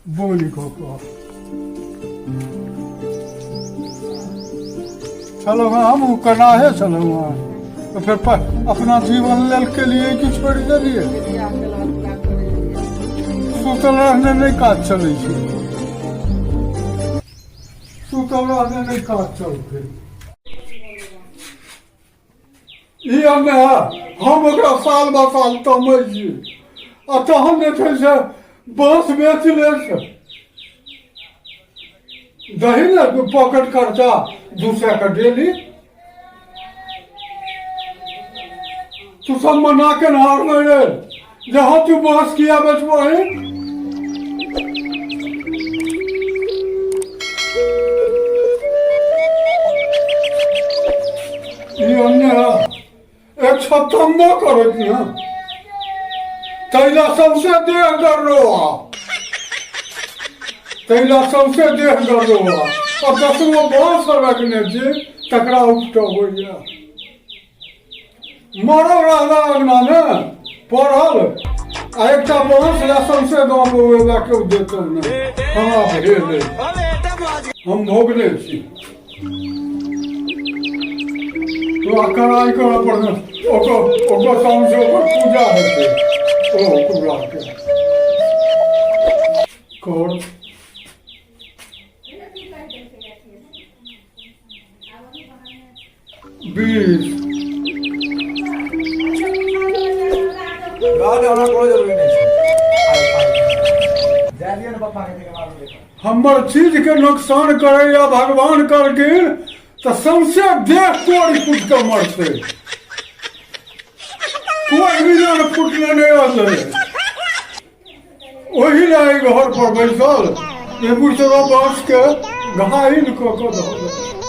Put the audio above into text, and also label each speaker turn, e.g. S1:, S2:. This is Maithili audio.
S1: बोलि कऽ कह छलहुँ हँ, हमहूँ कनाहे छलहुँ हँ, तऽ फेर अपना जीवन लेल केलिए कि छोड़ि देलिए? सुतल रहने नहि काज चलै छै, सुतल रहने नहि काज चलतै। ई हमे हम ओकरा साल ब साल तमै छी आ तहन जे छै से बाँस बेच ले छै, दही ने पॉकेट खर्चा 200 के डेली। तू सब मना के नहार नहीं रे जहाँ तू बाँस किया बेचबही? ई अन्य है एक छतम्बो करैत ने तैला सबसे देह डरो, तैला सबसे देह डरो। आ 10गो बाँस रखने छी तकरा उपटबैया। मरल रहला अंगनामे पड़ल आ एकटा बाँस लए सौंसे गाँव बौएला केओ देतौ नहि। हमरा भेल अइ, हम भोगने छी। तोरा कड़ाइ करऽ पड़तै। ओकर ओकर सौंसे ओकर पूजा हेतै। ओ ओकराके कर 20
S2: रहऽ दे, हमरा कोनो जरूरी नहि छै। जाय दियौ ने पप्पा के, ताहिके बाद देखब।
S1: हमर चीज के नुकसान करैया भगवान करथिन तऽ सौंसे देह तोड़ि फूटि कऽ मरतै। कोइ मिजान फूटने नहि रहलै। ओहि लए एहि घर पर बैसल जे बुझलो बाँस के घायल कऽ कऽ धऽ देलक।